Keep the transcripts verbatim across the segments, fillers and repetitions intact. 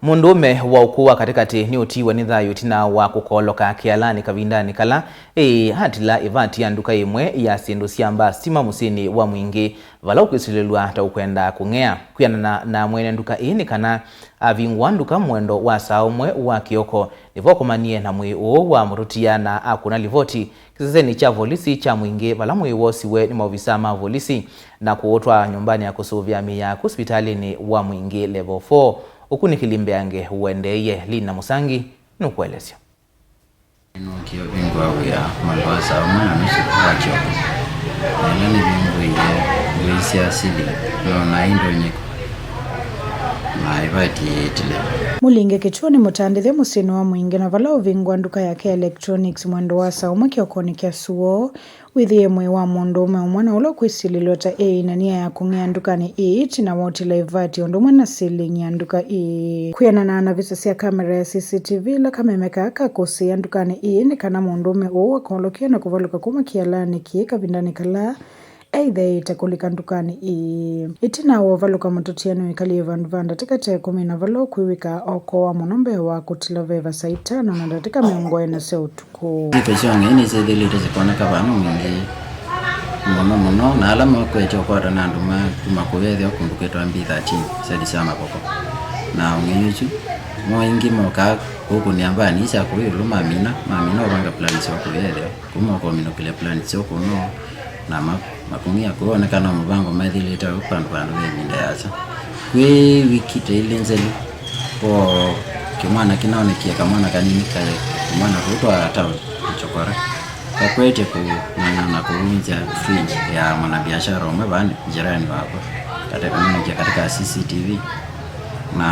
Mũndũũme wa ũkũũ wa katĩkatĩ nĩũtiiwe nĩ thayũ ĩtina wa kũkooloka kĩalanĩ kavindanĩ kala ĩĩ atila ĩvati ya nduka ĩmwe ya syĩndũ sya mbaa sitima mũsyĩnĩ wa Mwingĩ, vala ũkwĩsilĩlw'a ta ũkwenda kũng'ea. Kwĩanana na mwene nduka ĩĩ nĩ kana avingũa nduka mwendo wa saa ũmwe wa kĩoko, nĩvo akomanie na mwĩĩ ũũ wa mũtũtia na akũna livoti kĩsesenĩ kya volisi kya Mwingĩ, vala mwĩĩ wosiwe nĩ maovisaa ma volisi na kũũtwaa nyũmbanĩ ya kũsũvĩa mĩĩ ya kũu sivitalĩnĩ wa Mwingĩ Level four. Ũkunĩkĩli mbeange ũendeeie. Lina Mũsangi nũkũelesya. Nĩnookie ũvingũa wĩa mwendo wa saa ũmwe na nusu wa kĩoko, na ĩla nĩvingũie, ngũi sya sili, noonaa indonyeka, na ĩvati yĩĩtile. Mũlinge Kĩtuo nĩ mũtandĩthya mũsyĩnĩ wa Mwingĩ, na vala ũvingũa nduka yake ya electronics mwendo wa saa ũmwe kĩokonĩ kya suo, wĩthĩie mwĩĩ wa mũndũũme ũmwe na ũla ũkwĩsilĩlw'a ta ĩĩ na nia ya kũng'ea ndukanĩ ĩĩ ĩtina wa ũtila ĩvati ũndũ ũmwe na silingi ya nduka ĩĩ. Kwĩanana na visa sya kamera ya C C T V, ĩla kameme kaa kakũsĩĩa ndukanĩ ĩĩ nĩ kana mũndũũme ũũ akoolokie na kũvalũka kuma kĩalanĩ kĩĩ kavindanĩ kala aithĩĩte kũlika ndukanĩ ĩĩ. Ĩtina wa ũvalũka mũtũtia nĩwĩkalie vandũ va ndatĩka ta ĩkũmi na vala ũkwĩw'ĩka okooa mũno mbee wa kũtila veva saa itano na ndatĩka mĩongo ĩna sya ũtukũ. Nĩkĩ sya ũng'ei nĩsyĩthĩlĩte sikoneka vandũ Mwingĩ mũno mũno, na ala mekwete ũkwata na andũ ma kuma kũu etheo kũndũ kwĩtwa B thirteen, seli sya mavoko. Na ũng'ei ũsu, mo aingĩ mokaa kũkũnĩa mbani sya kũu ĩũlũ mamina, mamina ũvanga plani sya kũu etheo. Kuma ũkominũkĩlya plani sya kũu no, na ma-, makũng'ia kũu onekana mũvango methĩlĩte ũu vandũ vandũ ve ĩvinda yasa. Kwĩ wiki ta ilĩ nzelu, po kĩmwana kĩnaonekie kamwana kanini kaĩ kũmwana kũu twa town Chokora. Kakwetye kũng'ang'ana kũvunzya fridge ya mwanabiashara ũmwe vaa jirani wakwa, kate-, kanonekie katika C C T V. Na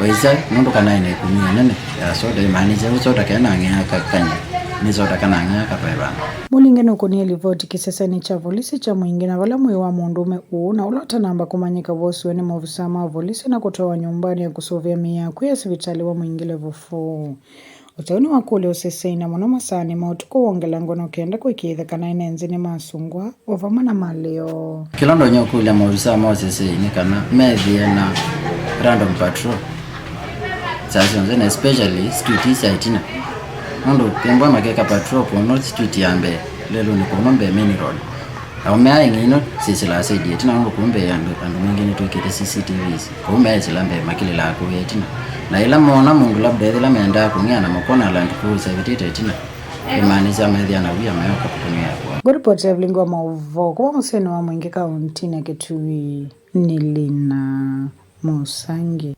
waisya nũndũ kanaĩ na ĩkunia nene ya soda, imaanisha ũ soda kenang'ea ka-, kanyũ, nĩ soda kanang'ea katwae vandũ. Mũlinge nũkũnie livoti kĩsesenĩ kya volisi kya Mwingĩ na vala mwĩĩ wa mũndũũme ũũ na ũla ũtanamba kũmanyĩka wosiwe nĩ maovisaa ma volisi na kũtwawa nyũmbanĩ ya kũsũvĩa mĩĩ ya akw'ũ ya sivitalĩ wa Mwingĩ Level four. Ũteu nĩwakũlya ũseseina mũno masaanĩ ma ũtukũ wa ngelekany'o kenda kũĩkĩĩthya kana ene nzĩ nĩmasũngwa o vamwe na malĩo. Kĩla ndonya ũkũlya maovisaa ma ũseseina nĩ kana methĩe na random patrol saa syonthe, na especially street ii sya ĩtina, nũndũ kĩmbwa makeka patrol kũno street ya mbee lelũnĩ kũno mbee main road. Aũme aa ing'ei ino syĩsĩlaa saidi ya ĩtina nũndũ kũu mbee andũ, andũ maingĩ nĩtwĩkĩte C C T Vs. Kũu meesĩla mbee makĩlĩlaa kũu ya ĩtina. Na ĩla moona mũndũ labda ethĩla mendaa kũng'ea na makona Land Cruiser ĩvĩtĩte ĩtina, ĩmaanisya methĩa na wia meoka kũtũmĩa kũa. Ngũripoti ya vilingi wa maũvoo kuma mũsyĩnĩ wa Mwingĩ kauntinĩ ya Kitui nĩ Lina Mũsangi.